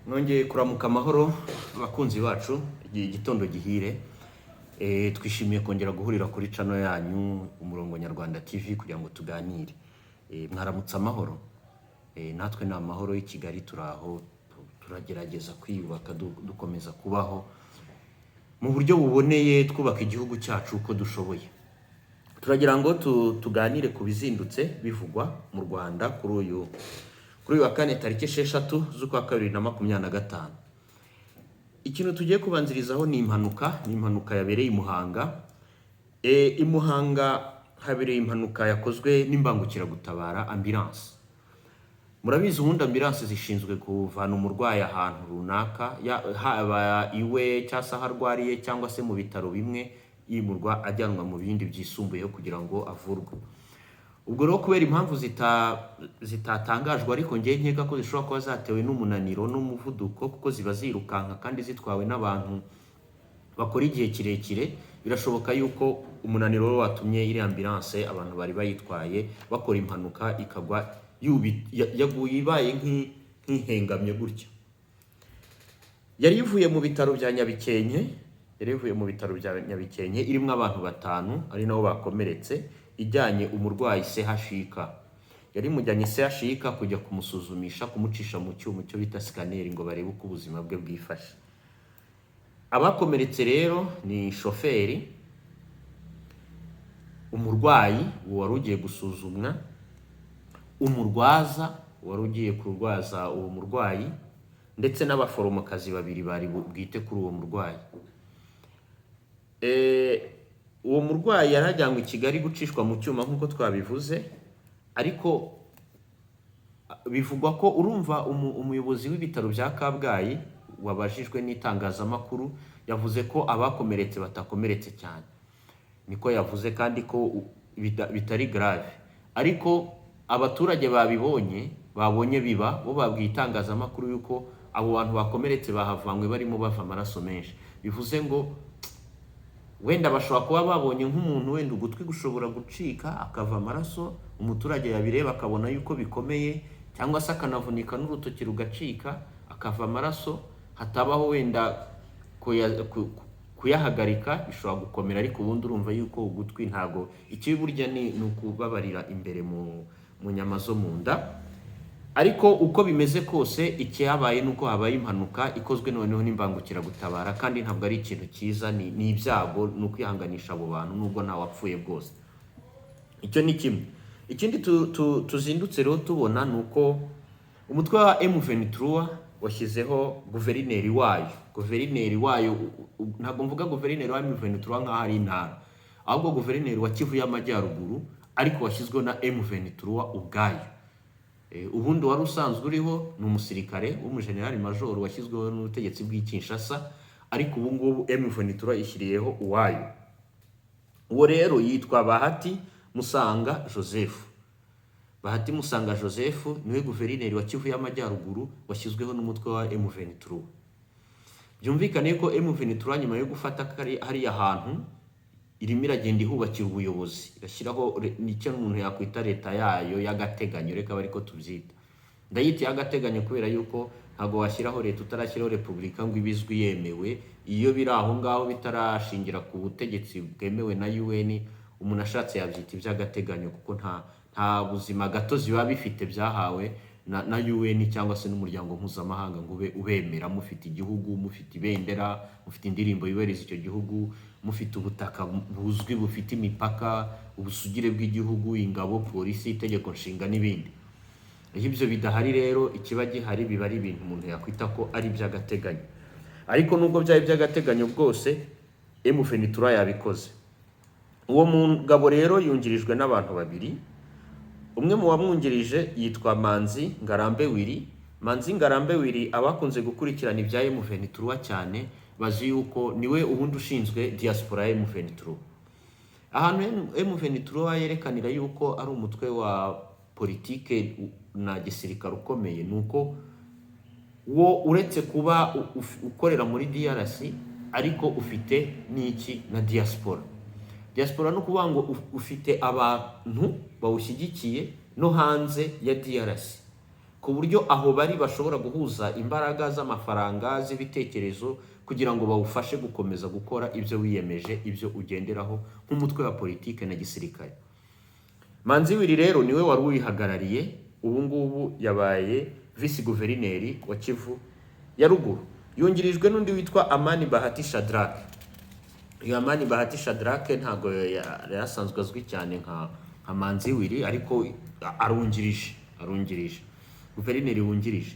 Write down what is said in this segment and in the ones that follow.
Nongeye kuramuka amahoro, abakunzi bacu, igitondo gihire. Twishimiye kongera guhurira kuri channel yanyu Umurongo Nyarwanda TV kugira ngo tuganire. Mwaramutse amahoro. Natwe ni amahoro y'i Kigali, turaho, turagerageza kwiyubaka, dukomeza kubaho mu buryo buboneye, twubaka igihugu cyacu uko dushoboye. Turagira ngo tuganire ku bizindutse bivugwa mu Rwanda kuri uyu wa kane, tariki 6 z'ukwa kabiri na 25. Ikintu tugiye kubanzirizaho ni impanuka yabereye i Muhanga. I Muhanga habereye impanuka yakozwe n'imbangukiragutabara, ambulance. Murabizi, ubundi ambulance zishinzwe kuvana umurwayi ahantu runaka, haba iwe cyangwa se aho arwariye cyangwa se mu bitaro bimwe, yimurwa ajyanwa mu bindi byisumbuyeho kugira ngo avurwe. Ubwo rero kubera impamvu zitatangajwe, ariko ngewe nkeka ko zishobora kuba zatewe n'umunaniro n'umuvuduko, kuko ziba zirukanka kandi zitwawe n'abantu bakora igihe kirekire, birashoboka yuko umunaniro we watumye iriya ambulance, abantu bari bayitwaye bakora impanuka, ikagwa yaguye ibaye nk'ihengamye gutya. Yari ivuye mu bitaro bya Nyabikenke, yari ivuye mu bitaro bya Nyabikenke irimo abantu batanu, ari nabo bakomeretse, ijyanye umurwayi CHUK. Yari imujyanye CHUK kujya kumusuzumisha, kumucisha mu cyuma cyo bita scanner, ngo barebe uko ubuzima bwe bwifashe. Abakomeretse rero ni shoferi, umurwayi wari ugiye gusuzumwa, umurwaza wari ugiye kurwaza uwo murwayi, ndetse n'abaforomokazi babiri bari bwite kuri uwo murwayi. Uwo murwayi yari ajyanywe i Kigali gucishwa mu cyuma nk'uko twabivuze, ariko bivugwa ko, urumva, umuyobozi w'ibitaro bya Kabgayi wabajijwe n'itangazamakuru yavuze ko abakomeretse batakomeretse cyane, niko yavuze, kandi ko bitari grave. Ariko abaturage babibonye, babonye biba, bo babwiye itangazamakuru yuko abo bantu bakomeretse bahavanywe barimo bava amaraso menshi. Bivuze ngo wenda bashobora kuba babonye nk'umuntu wenda ugutwi gushobora gucika akava amaraso, umuturage yabireba akabona yuko bikomeye, cyangwa se akanavunika n'urutoki rugacika akava amaraso, hatabaho wenda kuyahagarika, bishobora gukomera. Ariko ubundi urumva yuko ugutwi ntago ikibi, burya ni ukubabarira imbere mu nyama zo mu nda. Ariko uko bimeze kose, icyabaye ni uko habaye impanuka ikozwe noneho n'imbangukiragutabara, kandi ntabwo ari ikintu cyiza, ni ibyago, ni ukwihanganisha abo bantu nubwo ntawapfuye bwose. Icyo ni kimwe. Ikindi tuzindutse rero tubona ni uko umutwe wa M23 washyizeho guverineri wayo. Guverineri wayo, ntabwo mvuga guverineri wa M23 nk'aho ari intara, ahubwo guverineri wa Kivu y'Amajyaruguru, ariko washyizweho na M23 ubwayo. Ubundi wari usanzwe uriho ni umusirikare w'umujenerali majoro washyizweho n'ubutegetsi bw'i Kinshasa, ariko ubu ngubu M23 ishyiriyeho uwayo. Uwo rero yitwa Bahati Musanga Joseph. Bahati Musanga Joseph niwe guverineri wa Kivu y'Amajyaruguru washyizweho n'umutwe wa M23. Byumvikane ko M23 nyuma yo gufata hariya hantu irimo iragenda ihubakira ubuyobozi, irashyiraho nicyo umuntu yakwita leta yayo y'agateganyo, reka ariko tubyita. Ndayita y'agateganyo kubera yuko ntabwo washyiraho leta utarashyiraho repubulika ngo ibizwi yemewe. Iyo biri aho ngaho bitarashingira ku butegetsi bwemewe na UN, umuntu ashatse yabyita iby'agateganyo, kuko nta buzima gatozi biba bifite byahawe na UN cyangwa se n'umuryango mpuzamahanga ngo ube ubemera, mufite igihugu, mufite ibendera, mufite indirimbo yubahiriza icyo gihugu, mufite ubutaka buzwi bufite imipaka, ubusugire bw'igihugu, ingabo, polisi, itegeko nshinga n'ibindi. Iyo ibyo bidahari rero, ikiba gihari biba ari ibintu umuntu yakwita ko ari iby'agateganyo. Ariko nubwo byaba iby'agateganyo bwose, M23 yabikoze. Uwo mugabo rero yungirijwe n'abantu babiri. Umwe mu bamwungirije yitwa Manzi Ngarambe Willy. Manzi Ngarambe Willy, abakunze gukurikirana ibya M23 cyane bazi yuko niwe ubundi ushinzwe diaspora ya M23. Ahantu M23 yerekanira yuko ari umutwe wa politike na gisirikare ukomeye ni uko wo uretse kuba ukorera muri DRC, ariko ufite n'iki na diaspora. Diaspora ni ukuvuga ngo ufite abantu bawushyigikiye no hanze ya DRC. ku buryo aho bari bashobora guhuza imbaraga z'amafaranga, z'ibitekerezo, kugira ngo bawufashe gukomeza gukora ibyo wiyemeje, ibyo ugenderaho nk'umutwe wa politike na gisirikare. Manzi Willy rero niwe wari uwihagarariye. Ubu ngubu yabaye visi guverineri wa Kivu ya Ruguru, yungirijwe n'undi witwa Amani Bahati Shadrack. Uyu Amani Bahati Shadrack ntabwo yari asanzwe azwi cyane nka Manzi Willy, ariko arungirije guverineri wungirije.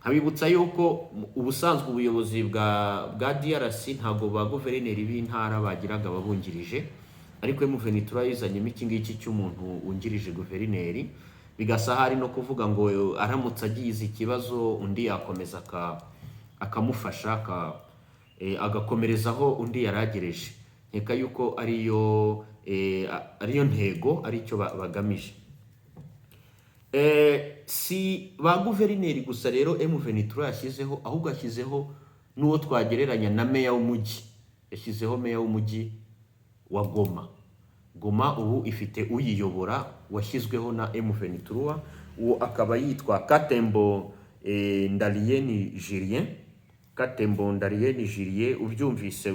Nkabibutsa yuko ubusanzwe ubuyobozi bwa DRC ntabwo ba guverineri b'intara bagiraga ababungirije, ariko M23 yizanyemo iki ngiki cy'umuntu wungirije guverineri, bigasa hari no kuvuga ngo aramutse agize ikibazo undi yakomeza akamufasha, agakomerezaho undi yaragereje. Nkeka yuko ariyo ntego, aricyo bagamije. Si ba guverineri gusa rero M23 yashyizeho, ahubwo yashyizeho n'uwo twagereranya na meya w'umujyi. Yashyizeho meya w'umujyi wa Goma. Goma ubu ifite uyiyobora washyizweho na M23, uwo akaba yitwa Katembo Ndalieni Julien. Katembo Ndalieni Julien, ubyumvise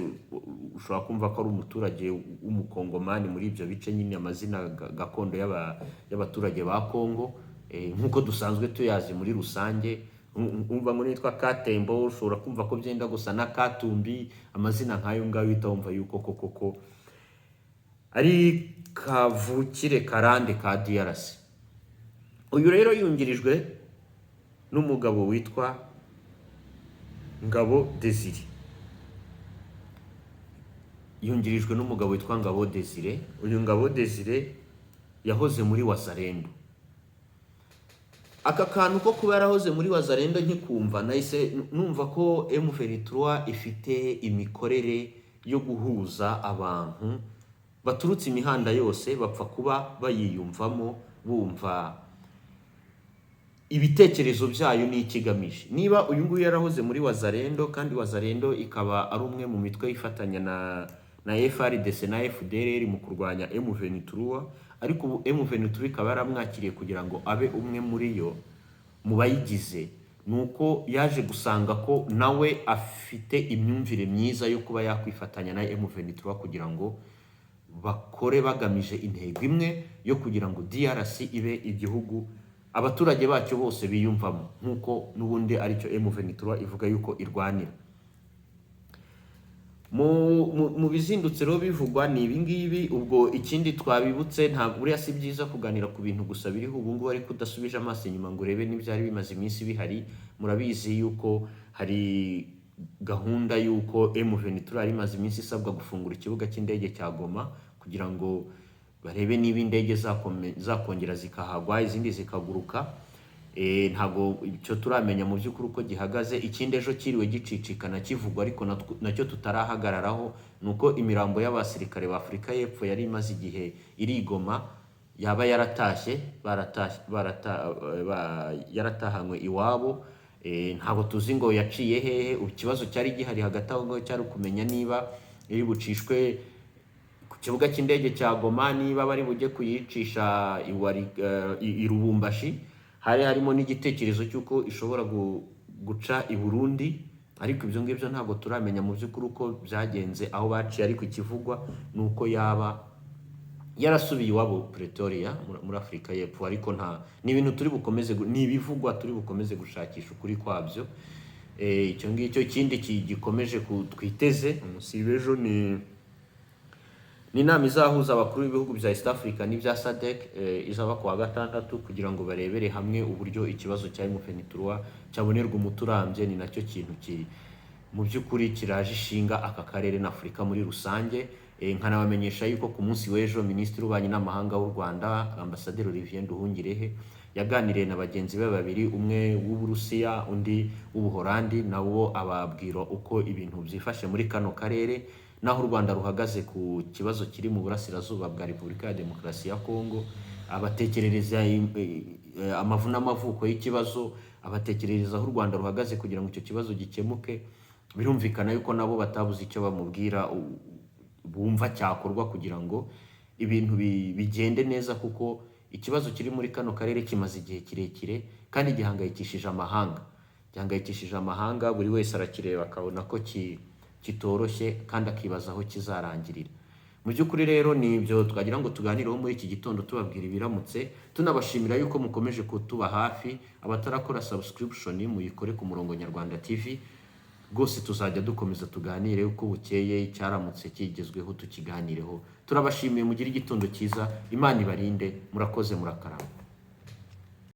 ushobora kumva ko ari umuturage w'umukongomani muri ibyo bice nyine, amazina gakondo y'abaturage ba Kongo, nk'uko dusanzwe tuyazi muri rusange. Umva ngo nitwa Katembo, ushobora kumva ko byenda gusa na Katumbi, amazina nk'ayo ngayo uhita wumva yuko koko ko ari kavukire karande ka DRC. Uyu rero yungirijwe n'umugabo witwa Ngabo Desire, yungirijwe n'umugabo witwa Ngabo Desire. Uyu Ngabo Desire yahoze muri Wazalendo. Aka kantu ko kuba yarahoze muri Wazalendo, nkikumva nahise numva ko M23 ifite imikorere yo guhuza abantu baturutse imihanda yose, bapfa kuba bayiyumvamo, bumva ibitekerezo byayo n'ikigamije. Niba uyu nguyu yarahoze muri Wazalendo, kandi Wazalendo ikaba ari umwe mu mitwe ifatanya na FARDC na FDLR mu kurwanya M23, ariko ubu M23 ikaba yaramwakiriye kugira ngo abe umwe muri yo, mu bayigize, ni uko yaje gusanga ko nawe afite imyumvire myiza yo kuba yakwifatanya na M23 kugira ngo bakore bagamije intego imwe yo kugira ngo DRC ibe igihugu abaturage bacyo bose biyumvamo, nk'uko n'ubundi aricyo M23 ivuga yuko irwanira. Mu bizindutse rero bivugwa ni ibi ngibi. Ubwo ikindi twabibutse, ntabwo buriya si byiza kuganira ku bintu gusa biriho ubu ngubu ariko udasubije amaso inyuma ngo urebe n'ibyari bimaze iminsi bihari. Murabizi yuko hari gahunda y'uko M23 yari imaze iminsi isabwa gufungura ikibuga cy'indege cya Goma kugira ngo barebe niba indege zakongera zikahagwa, izindi zikaguruka. Ntabwo icyo turamenya mu by'ukuri uko gihagaze. Ikindi ejo kiriwe gicicikana kivugwa, ariko nacyo tutarahagararaho, ni uko imirambo y'abasirikare ba Afurika y'Epfo yari imaze igihe iri i Goma yaba yaratashye, yaratahanywe iwabo. Ntabwo tuzi ngo yaciye hehe. Ikibazo cyari gihari hagati aho ngaho cyari ukumenya niba iri bucishwe ku kibuga cy'indege cya Goma, niba bari bujye kuyicisha i Lubumbashi. Hari harimo n'igitekerezo cy'uko ishobora guca i Burundi, ariko ibyo ngibyo ntabwo turamenya mu by'ukuri uko byagenze, aho baciye. Ariko ikivugwa ni uko yaba yarasubiye iwabo Pretoria muri Afurika y'Epfo. Ariko nta ni ibintu turi bukomeze ni ibivugwa turi bukomeze gushakisha ukuri kwabyo. Icyo ngicyo. Ikindi gikomeje twiteze umusibe ejo ni inama izahuza abakuru b'ibihugu bya East Africa n'ibya SADC, izaba ku wa gatandatu, kugira ngo barebere hamwe uburyo ikibazo cya M23 cyabonerwa umuti urambye. Ni nacyo kintu mu by'ukuri kiraje ishinga aka karere na Afurika muri rusange. Nkanabamenyesha yuko ku munsi w'ejo Minisitiri w'Ububanyi n'Amahanga w'u Rwanda, Ambasaderi Olivier Nduhungirehe, yaganiriye na bagenzi be babiri, umwe w'Uburusiya undi w'Ubuholandi, nabo ababwira uko ibintu byifashe muri kano karere n'aho u Rwanda ruhagaze ku kibazo kiri mu burasirazuba bwa Repubulika ya Demokarasi ya Kongo, abatekerereza amavu n'amavuko y'ikibazo, abatekerereza aho u Rwanda ruhagaze kugira ngo icyo kibazo gikemuke. Birumvikana yuko nabo batabuze icyo bamubwira bumva cyakorwa kugira ngo ibintu bigende neza, kuko ikibazo kiri muri kano karere kimaze igihe kirekire. Kandi gihangayikishije amahanga, gihangayikishije amahanga. Buri wese arakireba akabona ko kitoroshye kandi akibaza aho kizarangirira. Mu by'ukuri rero ni ibyo twagira ngo tuganireho muri iki gitondo, tubabwira ibiramutse, tunabashimira yuko mukomeje kutuba hafi. Abatarakora subscription, muyikore ku Murongo Nyarwanda TV. Rwose tuzajya dukomeza tuganire uko bukeye, icyaramutse kigezweho tukiganireho. Turabashimiye, mugire igitondo cyiza, Imana ibarinde. Murakoze, murakarama.